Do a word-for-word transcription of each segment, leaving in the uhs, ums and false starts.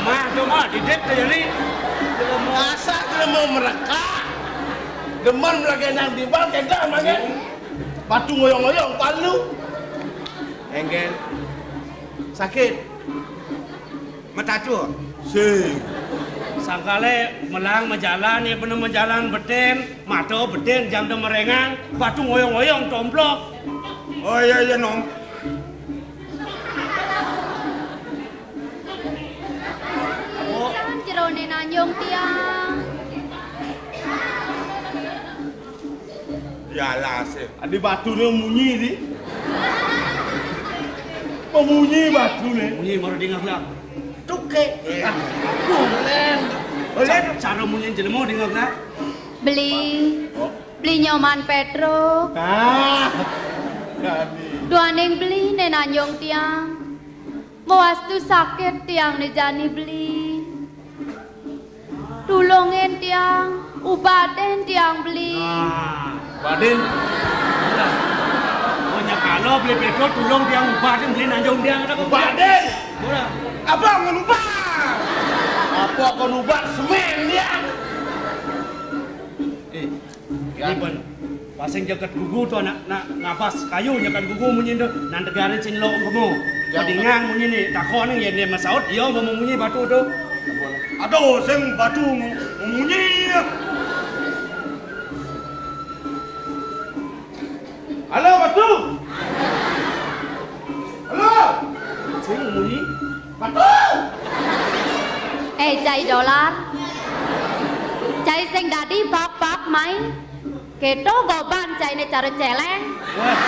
Amah tu mah, didik tu jadi. Masa jelema merekak? Demen lagi nang timbal kentang mangan. Batu ngoyong-ngoyong palu. Enggen. Sakit. Metacuh. Sing. Sangkale melang majalan, ya bener majalan beten, mata beten, jam de merengang, batu ngoyong-ngoyong tomplok. Oh iya, iya, Nom. Tiang jerone nanjung tiang. Ya lah, sih. Adi batune munyi, di. Memunyi batune. Munyi baru dingeh lah. Tuke. Eh. Ah, bulen. Bulen. Ca-, cara munyi jelema dingeh lah. Beli. Oh. Beli Nyoman Petro. Ah. Jadi. Duaning beli ne nanjung tiang. Mawastu sakit tiang ne jani beli. Tulungin tiang, ubatin tiang beli. Nah, ubatin. Mula. Oh, nyakala beli Petro tulung tiang ubatin beli nanjung tiang. Ubatin. Mula. Apa ngan ubat? Apa kon ubat semen tiang? Eh, Iban, pasing jagat gugu tu anak nak ngabas kayu jagat gugu munyin tu, nang tegarin sing lok kemu. Ya. Padingang munyin ni, takon ni, ya, dia masaut, dia mau munyi batu tu. Aduh, sing batu mu-, munyi. Halo, batu. Halo. Sing munyi. Batu. Eh, cai dolar. Cai sing dadi bab-bab mai. Keto goban caine cara celeng. Wah.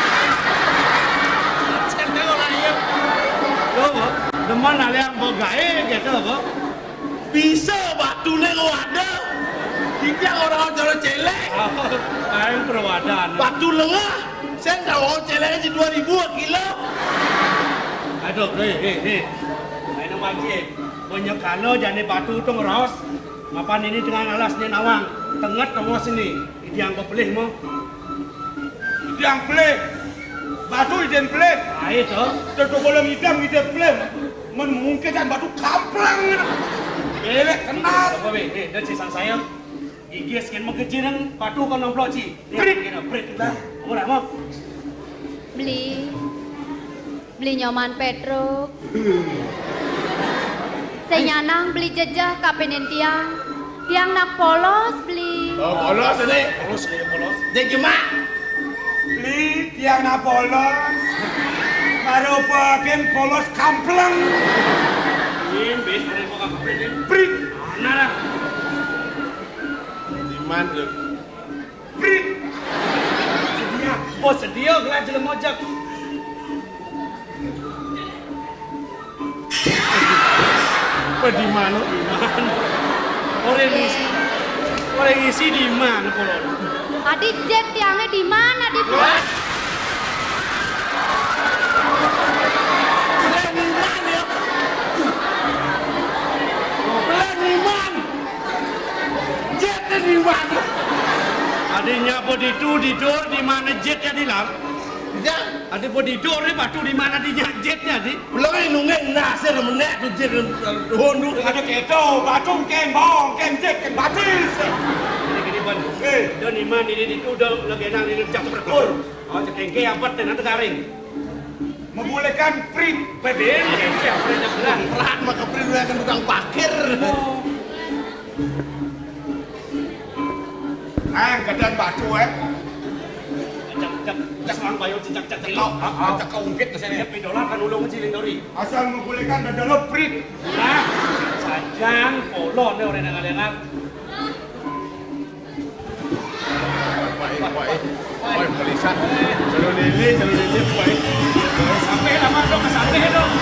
Celeng ora iya. Loh, demen aliang begae gitu, Bu. Bisa batune kok ada. Iki ora cara celeng. Oh, aing perwadan. Batu lengah, saya tahu celeng di dua ribu kilo. Aduh, hei, hei, hei. Ayo mangke. Banyak kala jane batu tu ngeraos. Mapan ini dengan alasnya nawang. Tenget tengos ini. Idiang bepelih mo. Idiang pelih. Batu idiang pelih. Ai to. Tentu kalau ngidang idiang pelih. Men mungkin kan batu kamplang. Elek kenal. Apa be? Eh, dan sisang saya. Gigis kén mengkejineng batu ka nomplok ci. Prit. Kena prit lah. Ora mau. Beli. Beli Nyoman Petruk. Sing nyanang beli jejeh kapinin tiang. Tiang nak polos, beli. Oh, polos ini. Polos, ya, polos. Dek jemak. Beli, tiang nak polos. Baru pakai polos kampleng. Ini bis, ada yang mau kampleng, ini. Prit. Mana dah? Di mana, lu? Prit. Sedia. Oh, sedia gelah jelema ojek. Apa di mana? Di mana? Orang ngisi. Orang ngisi di mana, kolon? Adi jet tiangnya di mana, di mana? Belah di mana, ya? Belah di mana? Jet di mana? Adinya apa ditu, didur, di mana jetnya, Dilang? Ya. Ada apa didur, ni batu di mana dinya jetnya, di? Belum nunggu nasir menek tu jet hondu. Ada keto, batu, kembong, kemjet, kembatis. Ini, ini, Ban. Eh. Dah ni mana ini, ditu dah lagi nang ini jatuh berkur. Oh, cekengke apa, tenang, tegaring. Memulihkan prit. Bebel, ya, siapa yang bilang? Prat, maka prit, lu akan tukang parkir. Oh. Nah, gedean batu, eh. Cek, cek, cek, seorang bayu, cek, cek, cek, cek. Cekok, ah, ah. Cekok ungkit ke sini. Dia pidola kan ulung ciling dori. Asal ngumpulkan dada lo prit. Nah, sajang, polon, eh, orang yang ngalih-ngalih. Baik, baik. Baik, melisan. Jalur lele, jalur lele, baik. Sampai lama dong, sampai dong.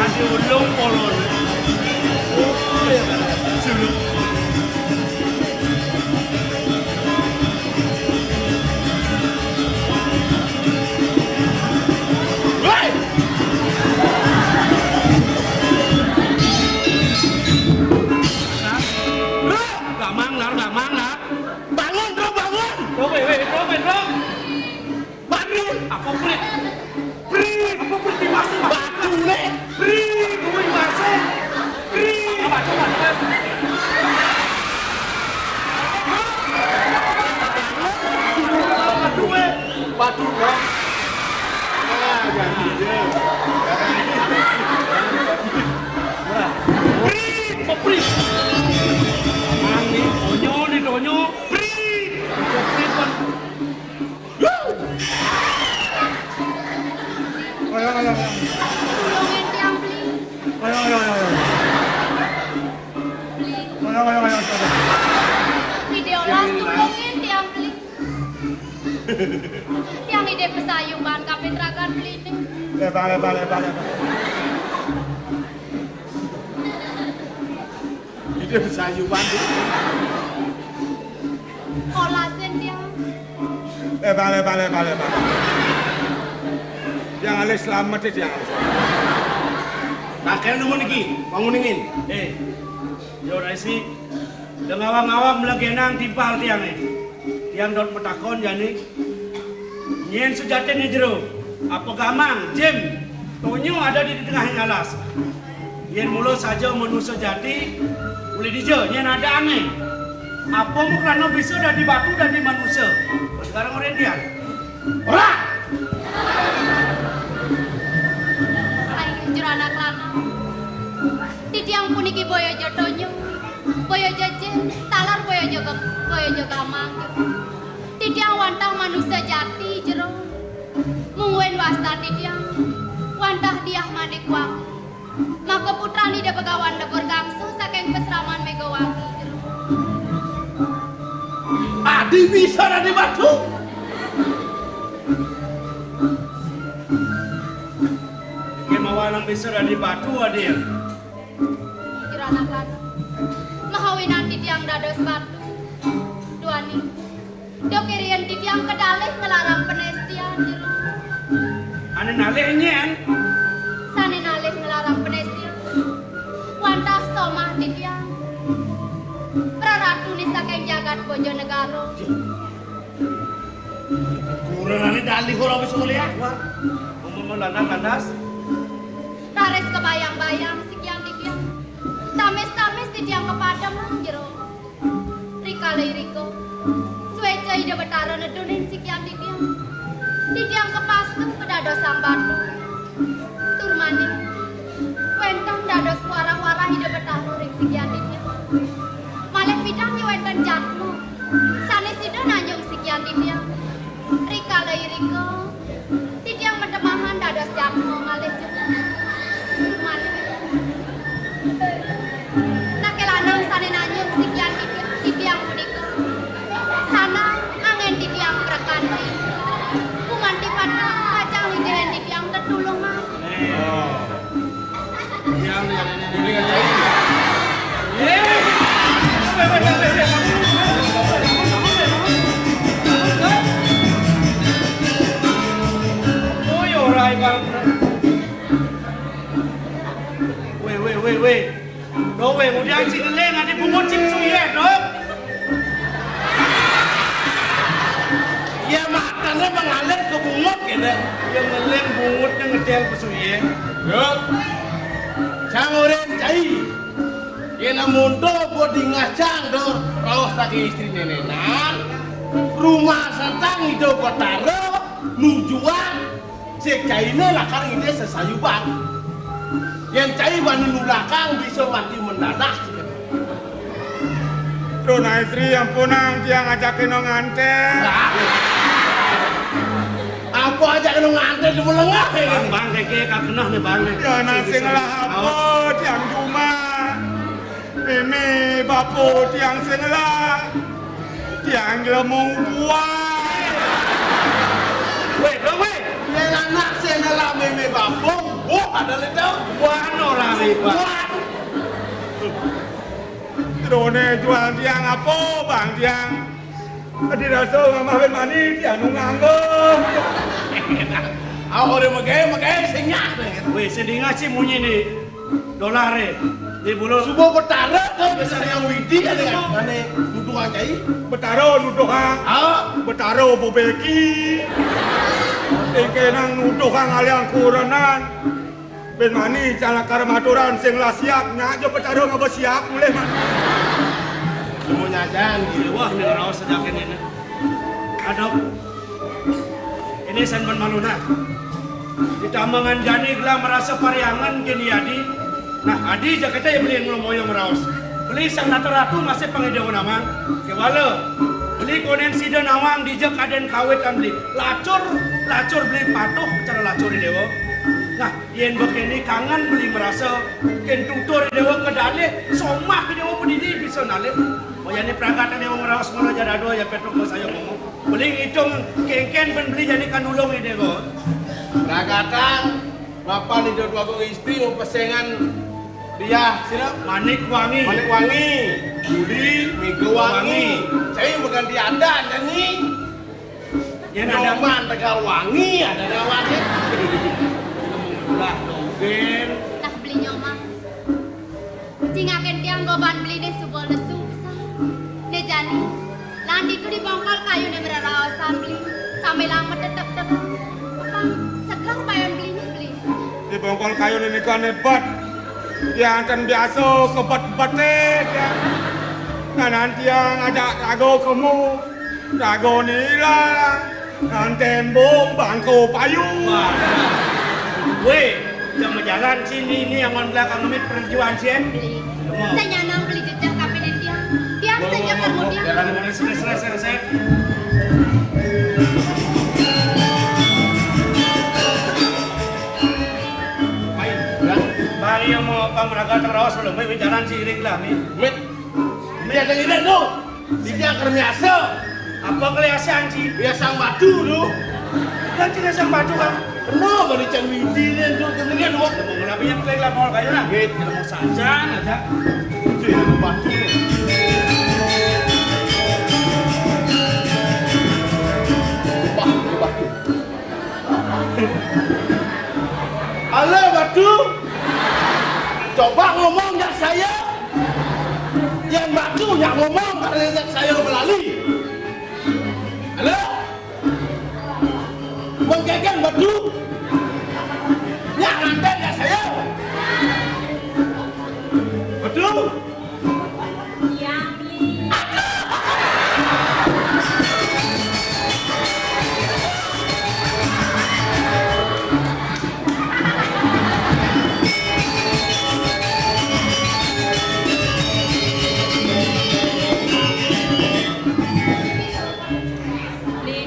Adi ulung polon. Sulung. Woi! Gamang, Lar, gamang, Lar. Bangun, Bro, bangun. Bro, weh, weh, Bro, weh, Bro. Bangun. Apa, Prit? Prit. Apa, Prit, di masih, Mas? Batu, Lek. Prit, kuwi masih. Prit. Apa, coba, coba? Aduh, eh. Batu, Bro. Ah, jadi dia. Prit, apa, Prit? Ani, Tonyo, ni Tonyo. Prit. Apa, Prit, Bang? Ayo, ayo, ayo. Tulungin tiang, Bli. Ayo, ayo, ayo, ayo. Bli. Ayo, ayo, ayo, ayo. Ide olas, tulungin tiang, Bli. Tiang ide pesayuban kapin ragan Bli ni. Lebar, lebar, lebar, lebar. Ide pesayuban. Olasin tiang. Eh, bale, bale, bale, bale. Tiang alis slamet, eh, tiang alis slamet. Kakek nemu niki, banguningin. Eh, yo, Raisi, udah ngawang-ngawang melegenang timpal tiang, eh. Tiang dot metakon, jani. Nyén sujatinné jero, apa gamang, Jim, Tonyo ada di tengahing alas. Yén mula saja manusa jati, uli dija nyén adané. Apa mu krana bisa dadi batu, dadi manusa? Sekarang orang dia. Ora! Ayo, jero anak lanang. Titiang puniki boya ja Tonyo, boya ja Jim, taler boya ja Gem-, boya ja Gamang. Titiang wantah manusa jati, jero. Mungguing wastan titiang wantah Diah Manik Wangi. Maka putran Ida Begawan Lebur Gangsa saking pasraman Megawati, jero. Adi bisa dadi batu. Kemawan bisa dadi batu, Adi. Jero anak lanang. Mahawinan titiang dados batu. Duaning. Dok irian titiang kedalih ngelarang penestian, jero. Ané nalih nyén? Sané nalih ngelarang penestian. Wantah somah titiang. Praratuné saking jagat Bojonegara. Kurenané dalih ora wis ngléak, Wak. Umum lanang lantas. Raris kabayang-bayang sikian titiang. Tamis-tamis titiang kapadem ring jero. Rikala irika, suéca Ida Betara nedunin sikian titiang. Titiang kapastun kadadosang batu. Tur malih, wénten dados warah-warah Ida Betara ring sikian titiang. Malih pidan ya wénten jadma sané sida nanjung sikian titiang. Rikala irika, titiang matemahan dados jadma malih juga. Malih. Naké lanang sané nanjung sikian titiang, titiang punika. Sana anggén titiang prakanti. Gumanti patang pacang widihin titiang tetulungan. Oh. Yang, yang ini, ini, ini. Oh, ya ora, Bang. Wéh, wéh, wéh, wéh. Loh, wéh, ngudiang cai ngeling, adi bungut cai pesu yéh, Dok. Ya, makané mengalir ke bungut, kéné. Ya, ngeling bungutné ngedél pesu yéh. Dok. Cang orahang cai. Yén amonto buat dingeh cang, Dok. Raos daging istri nénénan. Rumah santang Ida Betara nujuang. Sik cainé lakar ngidih sesayuban. Yén cai bani nulakang bisa mati mendadak. Duh, nah, Istri, ampunang tiang ajakin no nganten. Apa ajakin no nganten di melengah ini? Bang, Bang, kéké kakeneh né, Bang. Ya, nah, sing lah apa, tiang cuma. Mémé bapa tiang sing ngelah. Tiang jlema ubuhan. Wéh, dong, wéh. Yén anak sing ngelah mémé bapa, ubuh ada lé to. Ubuhan ora lé, Bang. Ubuhan. Droné jual tiang apa, Bang, tiang? Adi rasa ngamah wit mani, tiang nu nganggo. Aw, ora megai, megai sing nyak. Wéh, sing dingeh sih munyiné. Dolaré. Di bulu. Suba Betara to, biasanya Widi ada kan? Ane nuduhang cai. Betara nuduhang. Ah. Betara bebeki. Engké nang nuduhang aliang kurenan. Bén mani calakar maturan sing lah siap, nyak ja Betara ngaba siap mulih mani. Semua nyajan, gini. Wah, ning raos sedek ini, nah. Aduh. Ini san ban malu, nah. Ditambangan jani gelah merasa pariangan kén adi. Nah, adi ja kita ya beli nglomoyong raos. Beli sang nata ratu masih pangidéwa nawang. Kéwala. Beli konen sida nawang dija kadén kawitan beli. Lacur, lacur beli patuh cara lacur i déwa. Nah, yén bekéné kangen beli merasa kén tutur i déwa kedalih, somah i déwa pedidi bisa nalih. Oyané pragatan déwa meraos mula jadadua ya petruk saya ngomong. Beli ngitung kéngkén bén beli jani kanulung i déwa. Pragatan, Bapak Ida Dwagung Istri mau pesengan dia sira Manik Wangi. Manik Wangi. Budi Mega Wangi. Wangi. Saya berganti ada nyanyi. Yén ada Nyoman Tegal Wangi, ada Nyoman ya. Lah, dongén. Nah, beli Nyoman. Cingakin tiang goban beliné suba lesu pisan. Né jani, lan ditu di bongkol kayuné mraraosan beli, sambilang metetek-tetek. Pang seger bayan beliné beli. Di bongkol kayuné nika nebet. Tiang ten biasa kebet-beté tiang. Kanan tiang ajak raga kemu, raga nila, kan tembok bangko payu. Wéh, jam jalan sini ini yang on belakang amit perjuangan sih. Beli. Saya nyanang beli jejak tapi tiang. Tiang saya kemudian. Jalan mulai stres stres stres. Baik, ya. Bari yang mau pamraga terawas belum, baik jalan seiring lah nih. Mit, mit ada irit tu. Dia akan biasa. Apa keliasan sih? Biasa batu tu. Dan tidak sang batu kan? Penuh bari can widi ni tu, kemudian dua. Mau ngelabi yang keliling lah, mau kayu lah. Mit, mau saja aja. Itu yang batu. Bah, batu. Alah, batu. Coba ngomong jak saya. Yang batu yang ngomong, karena jak saya melali. Halo? Kan bedu. Nyak nganten ya saya. Bedu. Iya, Bli. Bli.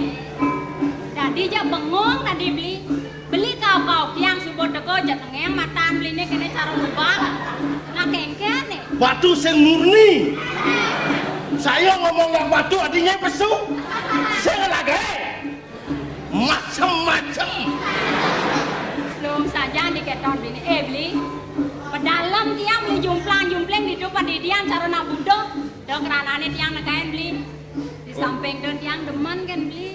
Dadi ja bengong dadi, Bli. Beli kau-kau kiang suba teka ja tengeng matan Bliné kéné cara ngubah. Nah, kéngkéné. Batu sing murni. Saya ngomong yang batu, artinya pesu. Sing lagi. Macem-macem. Lung sajan dikéton Bliné. Eh, Bli. Pedalem tiang Bli jumplang-jumpling ditu padidian cara nak buduh. Da kranané tiang negain Bli. Di samping da tiang demen kan, Bli.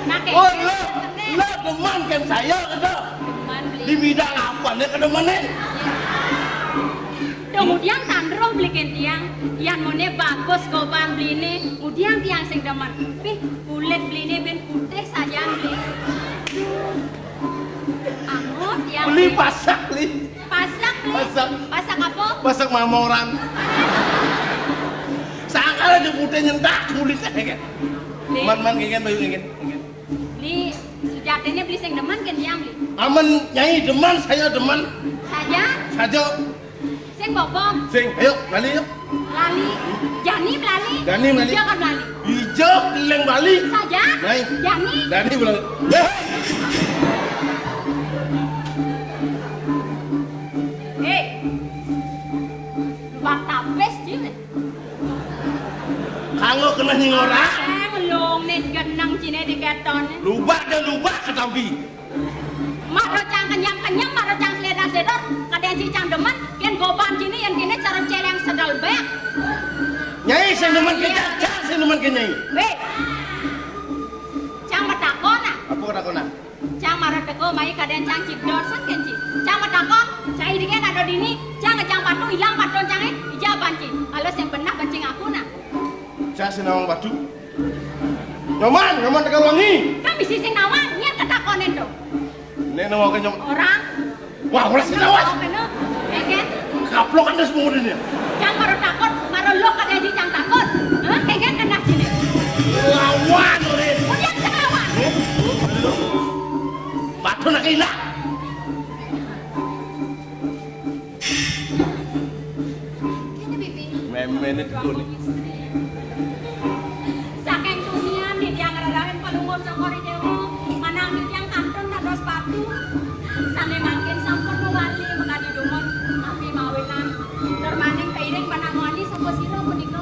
Nah, kayak Oh, lo, lo demen kan saya, kata. Demen, Bli. Di bidang apa nih kedemenan? Kemudian tandroh Bli kan tiang, yan mone bagus goban Bliné, kemudian tiang sing demen. Pih, kulit Bliné ben putih sajan, Bli. Angot ya. Beli pasak, beli. Pasak, beli. Pasak. Pasak apa? Pasak mamoran. Sangkal aja putih nyentak kulitnya, ya kan? Beli. Man, man, ngingin, bayu ngingin, ngingin. Beli, sejatinya beli sing demen kan tiang, beli. Aman, nyai demen, saya demen. Saja? Saja. Sing bobong. Sing, ayo, lali yuk. Lali. Jani melali. Jani melali. Ija kan melali. Ija keleng bali. Saja. Nai. Jani. Jani melali. Hei. Hei. Lubak tapis, Cil. Kanggo kena nying orang. Eh, ngelung nih genang cine di keton. Lubak dan lubak ketampi. Maro cang kenyam-kenyam, maro cang sledar-sledor, kadén ci cang demen, yén goban cini, yén kini cara celeng sedel bek. Nyai, sing demen ke Iya. Cang, sing demen ke Nyai. Wéh. Cang matakon, ah. Apa katakonan? Cang mara teka mai kadén cang ci dorsan kén ci. Cang matakon, cai dikén ada dini, cang ngejang patu, ilang patun cangé, ija ban ci. Kalau sing benah ban ci ngaku, nah. Cang sing nawang batu. Nyoman, nyoman Tegal Wangi. Kan bisi sing nawang, nyén ketakonin to. Nek nawang ke nyom- Orang. Wah, orang sing nawang. Kena, kengken. Kaplok kan semua ini. Cang baru takut, baru lo kata aja cang takut. Hah, kengken kena sini. Lawan, Rin. Udah, kita lawan. Batu nak hilang. Kéné, Bibi. Méméné tekuni. Saking tunian titiang ngrerahin Palungguh Cokor I Déwa, manang titiang kantun dados patu. Sané mangkin sampun mawali makadi dumun, napi mawinan. Tur maning kairing panangoni sapa sira punika?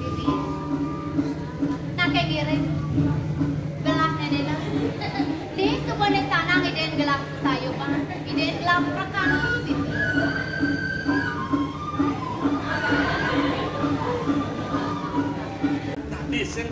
Bibi. Nanging ngiring. Gelah nénéna. Nih, subané sanang idén gelah sesayupan, idén gelah prekana, Bibi. Tadi sing